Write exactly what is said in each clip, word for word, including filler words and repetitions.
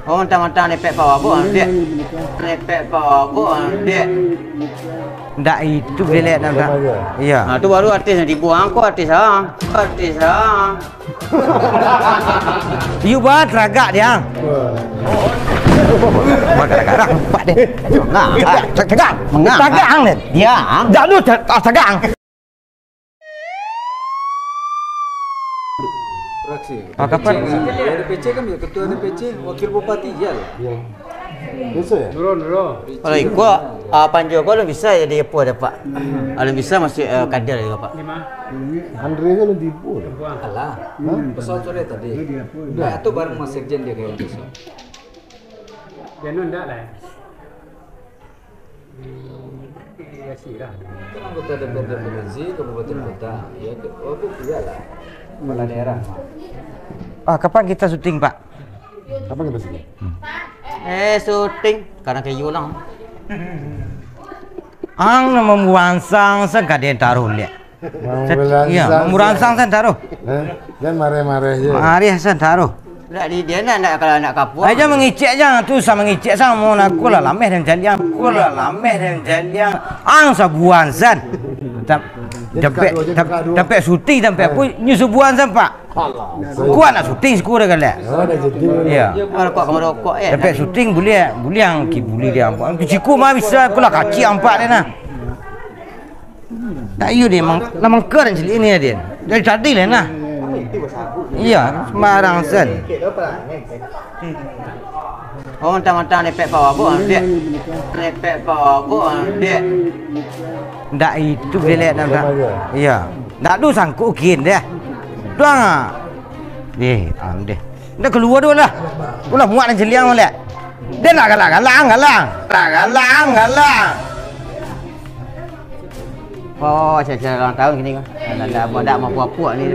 Oh, mantang-mantang nepek Pak Wabuk, ah, dek. Nepek Pak Wabuk, ah, dek. Ndak itu belek nak, Kak. Iya. Ah, tu baru artis yang tibo. Angko artis, ah. Artis, ah. Iyo, bah, teragak dia. Bah, teragak dah. Nampak dia. Mengah. Tegak. Mengah. Tegak, ang, dia. Dia, ang. Dah lu te-, ah, tegak, ang. Fraksi. Ah, kapan? Ketua D P C kan, ketua D P C, wakil bupati, iya lah. Iya. Biasa ya? Turun, turun. Kalau iko, ah, Panjo ko alun bisa jadi apo dah, Pak. Alun bisa masuk, eh, kader juga, Pak. Andre kan alun tibo dah. Alah. Hah? Pesan sore tadi. Dah. Nah, itu bareng Mas Sekjen dia kayak gitu. Dia nunda lah. Iya sih lah. Kan anggota D P R D provinsi, kabupaten kota. Ya, oh, itu iya lah. Kepala daerah, Pak. Ah, kapan kita syuting, Pak? Kapan kita syuting? Eh, syuting. Kadang kayak ulang. Ang nan mambuansang sagade taruh liak. Sa-, iya, mambuansang san taruh. Eh, jan mareh-mareh je. Mareh san taruh. Ndak di dia nak, nak kalau nak kapua. Aja mangicek aja, tu sa mangicek sa, mau aku lah lameh dan jaliang. Aku lah lameh dan jaliang. Ang sabuan san. Tam-, tampek, tam-, tampek syuting, tampek apa, nyu sabuan san, Pak. Alah. Kuat nak syuting, syukur dah galak. Oh, dah jadi. Iya. Kalau kau merokok, eh. Tampek syuting buliah, buliah ang ki buliah dia, Pak. Siku mah bisa, aku lah kacik ampak dia nah. Tak iyo dia, mang-, lah mangkar cilik ni dia. Dari tadi lah nah. Iya, sembarang sen. Oh, mantang-mantang nepek Pak Wabuk, dek. Nepek Pak Wabuk, dek. Ndak itu belek nak, nak. Iya. Ndak tu sangkuk kin deh. Tuang ah. Deh, am deh. Ndak keluar tu lah. Ulah muak dan celiang molek. Dia nak galak-galak, galak. Galak-galak, galak. Oh, acara-acara ulang tahun kini ko. Ndak, ndak, ndak mampu-apuak ni.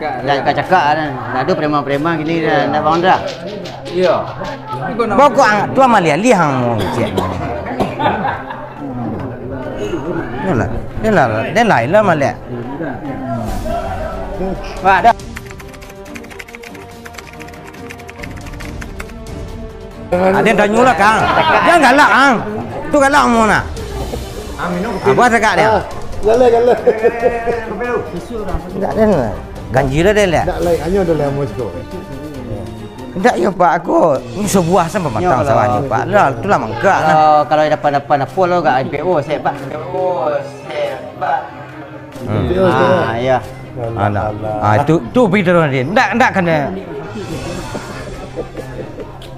Ndak cakak-cakak kan. Ndak ado preman-preman kini dah, ndak bangun dah. Iyo. Pokok ang, tu amal alih ang mau cek. Yolah, den lah, den lah, ilah maliak. Wah, dah. Aden tanyolah, Kang. Jan galak, Ang. Tu galak amuah nah. Apo cakak dia? Ah, galak, galak. Indak, den. Ganjil lah, den, lah. Indak, lai, hanyo ado lai amuah siko. Indak, yo, Pak, aku ni sabuah san pamatang sawah ni, Pak. Lah, tu lah mangkak lah. Kalau, kalau dapan-dapan apo lo, gak M P O, sek, Pak. M P O, sek, Pak. Hmm. Ah, iyo. Alah. Ah, tu, tu pi taruih, Din. Ndak, ndak kana.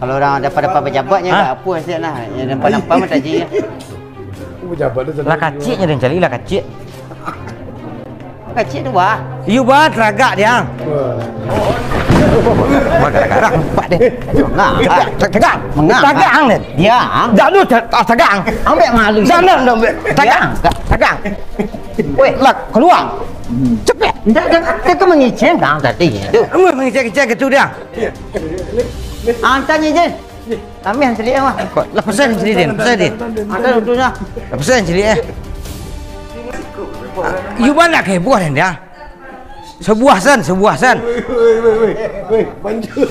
Kalau urang dapat-dapat pejabatnyo, ah, gak apo siap nah. Yang nampak-nampak mah taji. Pejabat tu lah kaciknyo, Din, cari lah kacik. Kacik tu, bah. Iyo, bah, teragak dia. Wah. Bah, teragak, nampak dia. Nah, tegak. Mengah. Tegak, ang, Din. Dia, ang. Dah lu te-, ah, tegak, ang. Ambek malu. Dah, dah, dah, ambek. Tegak. Dia, ang. Tegak. Weh, lah, keluar. Cepet. Ndak, ndak, ndak, kau mangecek kan tadi tu. Mangecek-ngecek gitu dia. Antan ni je. Kami yang celiak mah. Lah pesan celiak dia, pesan dia. Antan duduknya. Lah pesan celiak eh. Yuban nak heboh dia. Sabuah san, sabuah san. Weh, weh, weh, weh, weh, panjang.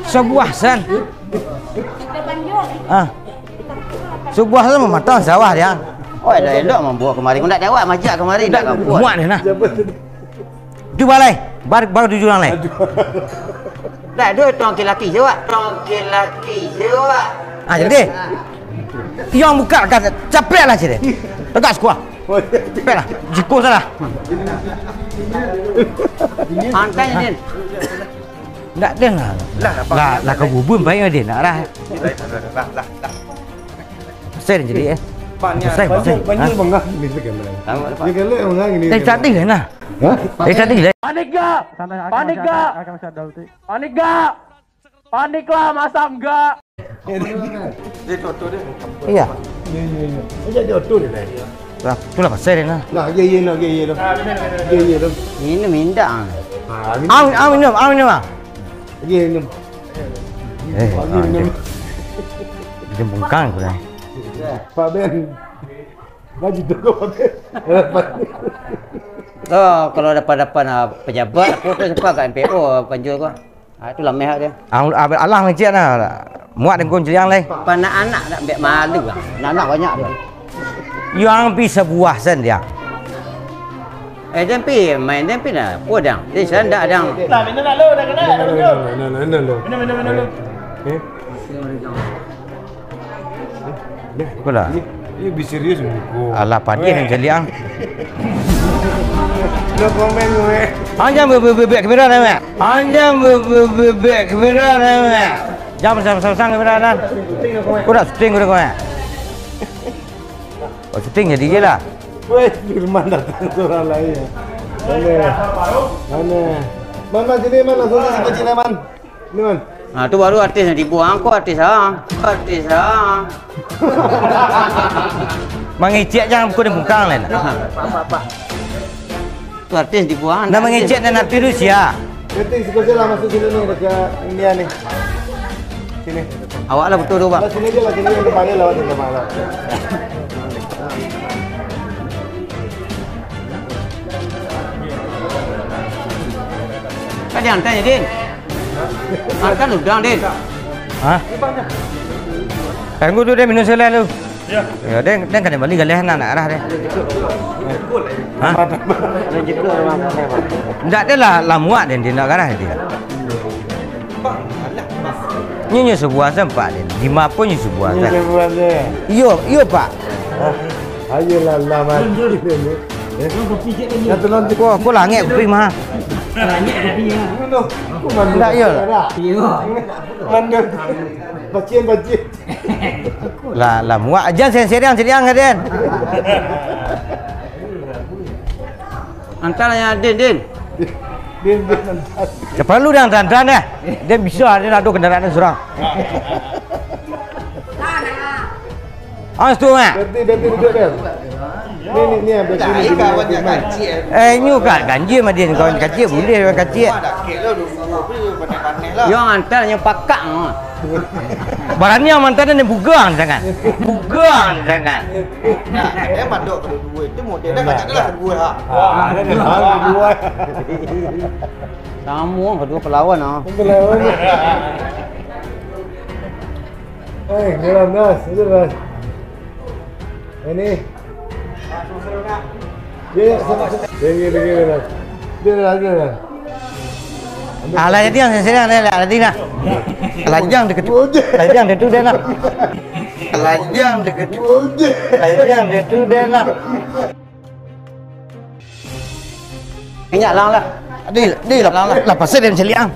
Sabuah san. Ah. Sabuah san mamatang sawah dia. Oh, elok-elok mambawa kamari. Kau ndak jawab, majak kamari, ndak kapuat. Muak dia nah. Siapa tu? Tu balai. Bar-, baru tujuh orang lai. Aduh. Ndak, tu tuang laki-laki jawab. Tuang laki-laki jawab. Ah, jadi. Yang buka kan, capek lah sini. Tegak sekuah. Capek lah. Jiko salah. Antai, Din. Ndak, Din lah. Lah, lah, lah, kau bubun baik, Din. Nak lah. Lah, lah, lah, lah. Pasal jadi, eh. Pasal, pasal. Banyak, banyak bangga ni sekarang. Dia galak bangga gini. Eh, tadi lah, nah. Hah? Eh, tadi lah. Panik gak? Panik gak? Panik gak? Panik lah, masa enggak? Iya. Iya, iya, iya. Lah, itulah pasal dia, nah. Lah, iya, iya, lah, iya, iya, lah. Iya, iya, lah. Minum indak, ah. Ah, minum. Am, am, minum, am, minum, ah. Iya, minum. Eh, ah, minum. Dia bungkang aku dah. Pak Ben. Baju tu kau pakai. Oh, kalau dapat-dapat, ah, pejabat, aku tu suka kat M P O, Panjul ko. Ah, tu lameh dia. Ang-, ab-, alang ciek nah. Muak dengkun ciliang lai. Panak anak nak bek malu ah. Anak banyak dia. Yang pi sabuah sen dia. Eh, den pi, main den pi nah. Apo dang? Di sana ndak dang. Nah, minum nak lu, dah kena, dah minum. Minum, minum, minum, minum. Eh? Apo lah? Ini, ini lebih serius muko. Alah, padih nan caliak ang. No comment, gue. Anjang be-, be-, bebek kamera dah, Mak. Anjang be-, be-, bebek kamera dah, Mak. Jangan pasang-pasang kamera dah. Kau nak syuting, kau nak, Mak. Oh, syuting jadi je lah. Weh, Firman datang seorang lain ya. Mana? Mana? Man, Man, sini, Man, langsung sini, Man. Ini, Man. Ah, tu baru artis yang dibuang, kok artis ah. Kok artis ah. Mangecek jangan pukul di bungkang lain. Apa, apa, apa? Tu artis dibuang. Nak mangecek dan artis tu sia. Nanti sekolah lah masuk sini nih, dekat India nih. Sini. Awak lah betul tu, Bang. Lah, sini aja lah, sini yang depan ni lewat, yang depan lah. Kan diantar ya, Din? Makan udang, Din. Hah? Tunggu tu, dia minum selai lu. Ya. Ya, dia, dia kan bali galeh nak, nak arah dia. Hah? Ndak, dia lah, lah muak dia, dia nak arah dia. Nyo, nyo sabuah sempat dia. Di ma pun nyo sabuah. Nyo sabuah dia. Iyo, iyo, Pak. Hah? Ayolah, lah mati dia ni. Eh? Wah, kau langit kopi mah. Langit kopi ya. Ndak, iyo. Iyo. Mandul. Pacin, pacin. Lah, lah muak. Jan, sen-, seriang, seriang, Raden. Antar lah yang Din, Din. Din, Din, antar. Jan paralu dah antar-antar dah. Dia bisa, dia nak ado kendaraan surang. Ah, situ, Mak. Berhenti, berhenti duduk, Din. Ni, ni, ni, berhenti, ni, ni. Eh, nyo ka ganjil mah, Din. Kawan kacik, bulih kawan kacik. Yo, antar nyo pakak, ah. Barani ang mantan ni bugang sangat. Bugang sangat. Nah, eh, mandok kedua-dua itu model dah kacak dah kedua ha. Ah, ada dah kedua. Samo kedua pelawan ah. Pelawan. Eh, dalam das, itu das. Ini. Ya, ya, sama, sama. Tinggi, tinggi, tinggi. Dia dah, dia dah. Alah, jadi yang sini, alah, alah, jadi nah. Alah, jangan dekat tu. Alah, jangan dekat tu, dia nak. Alah, jangan dekat tu. Alah, jangan dekat tu, dia nak. Minyak lang lah. Di, di, lah, lah, lah, pasal dia caliak ang.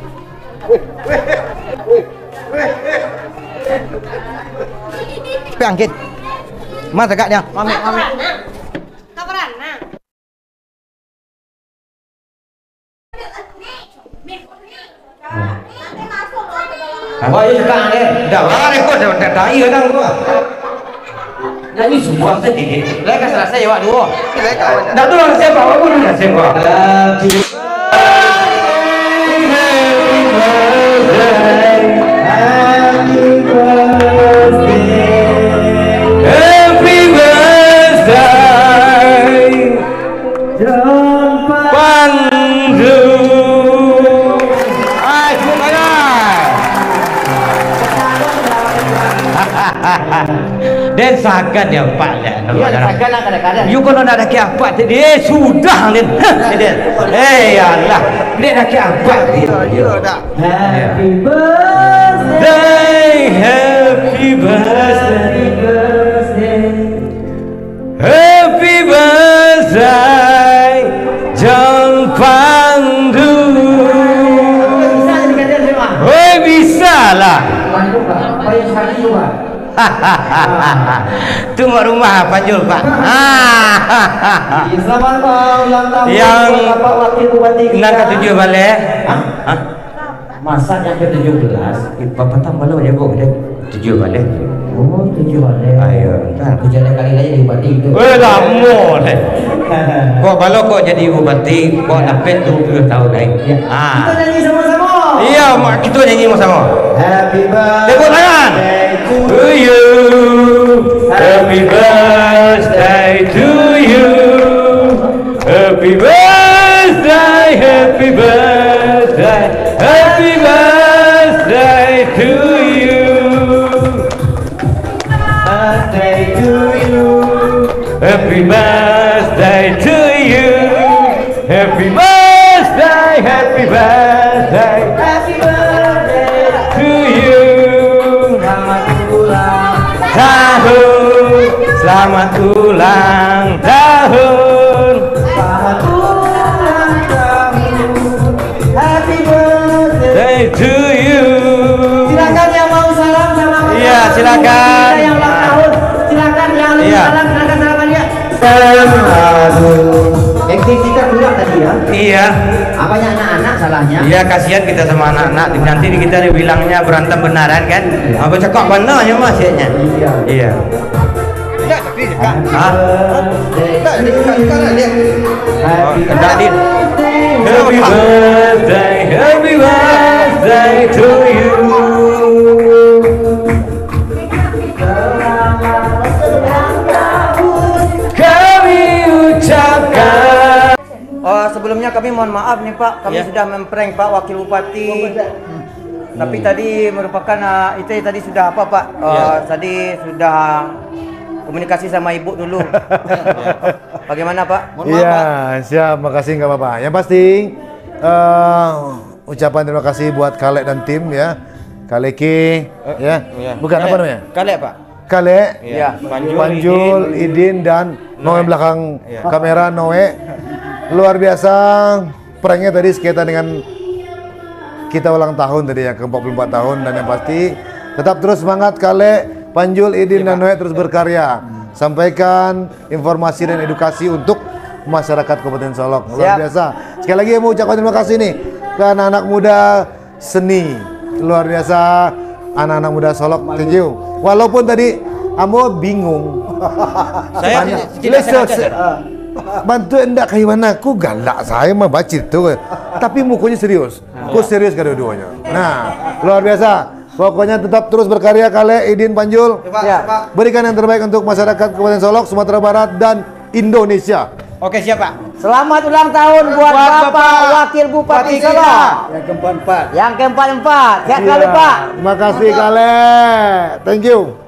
Tapi angkit. Mas tegak dia. Mamik, mamik. Wah, iyo cakap deh. Dah, wah, rekod dah, dah, dah, iyo dah, wah. Nyanyi semua tadi. Lai ka salasai awak duo. Dah tu lah, siapa? Awak pun dah siapa? Happy birthday. Happy birthday. Pandu. Ai, tepuk tangan. Den sagan dia, Pak, dia. Iyo, sagan lah kadang-kadang. Yo, kalau nak dakek apak tadi, eh, sudah, Den. Eh, alah. Dek dakek apak tadi. Iyo, iyo, dah. Happy birthday, happy birthday. Happy birthday, John Pandu. Woi, bisa lah. Tu mak rumah Panjul, Pak. Selamat ulang tahun, yang Bapak Wakil Bupati kita. Nan katujuah baleh. Hah? Hah? Masa yang ketujuh belas? Eh, papatang balo jago deh. Tujuh baleh. Oh, tujuh baleh. Ayo, kan. Tujuh baleh kali lagi di Bupati itu. Eh, lamo deh. Kok balo kok jadi bupati, kok dapet dua puluh tahun lagi. Ya. Ah. Kita nyanyi sama-sama. Iya, mak, kita nyanyi sama-sama. Happy birthday. Tepuk tangan. To you. Happy birthday to you. Happy birthday, happy birthday, happy birthday. Happy birthday to you. Happy birthday, happy birthday, happy birthday to you. Selamat ulang tahun, selamat ulang tahun. Selamat ulang tahun. Happy birthday to you. Silakan yang mau salam sama Iya, silakan. Kita yang ulang tahun. Silakan yang Iya. salam, silakan salam dia. Aduh. Acting kita kurang tadi ya. Iya. Ah, banyak anak-anak salahnya. Iya, kasihan kita sama anak-anak. Nanti kita dibilangnya berantem benaran kan? Apa cakap mana ya mas ya? Iya. Iya. Hah? Enggak, dia cakap, cakap lah dia. Oh, enggak, Din. Happy birthday, happy birthday to you. Kami ucapkan. Oh, sebelumnya kami mohon maaf nih, Pak. Kami Ya. sudah memprank Pak Wakil Bupati. Tapi Hmm. tadi merupakan, ah, itu tadi sudah apa, Pak? Ah, Ya. tadi sudah komunikasi sama ibu dulu. Ya. Bagaimana, Pak? Mohon maaf, Iya, Pak. siap. Makasih, nggak apa-apa. Yang pasti, eh, ucapan terima kasih buat Kalek dan tim, ya. Kalek K, Eh, ya. iya. Bukan, apa Kalek, namanya? Kalek, Pak. Kalek, Iya. Panjul, Panjul, Idin. Idin, dan Noe Noe. belakang Iya. kamera, Noe. Luar biasa. Pranknya tadi sekaitan dengan kita ulang tahun tadi, yang ke empat puluh empat tahun, dan yang pasti tetap terus semangat, Kalek, Panjul, Idin, Iya, dan Pak. Noe terus berkarya. Sampaikan informasi dan edukasi untuk masyarakat Kabupaten Solok. Luar Siap. biasa. Sekali lagi, kami ucapkan terima kasih nih ke anak-anak muda seni. Luar biasa, anak-anak muda Solok. Thank you. Walaupun tadi ambo bingung. Saya Banyak. tidak, tidak Lesus. sengaja, Sir. Bantu ndak kayak mana? Ku galak saya mah baca itu. Tapi mukanya serius. Ku serius kedua-duanya. Nah, luar biasa. Pokoknya tetap terus berkarya, Kalek, Idin, Panjul. Coba, Ya. coba. Berikan yang terbaik untuk masyarakat Kabupaten Solok, Sumatera Barat, dan Indonesia. Oke, siap, Pak. Selamat ulang tahun buat Buat Bapak Bapak Wakil Bupati Bupati Solok. Kita. Yang keempat-empat. Yang keempat-empat. Sehat selalu, Iya. Pak. Terima kasih, Kalek. Thank you.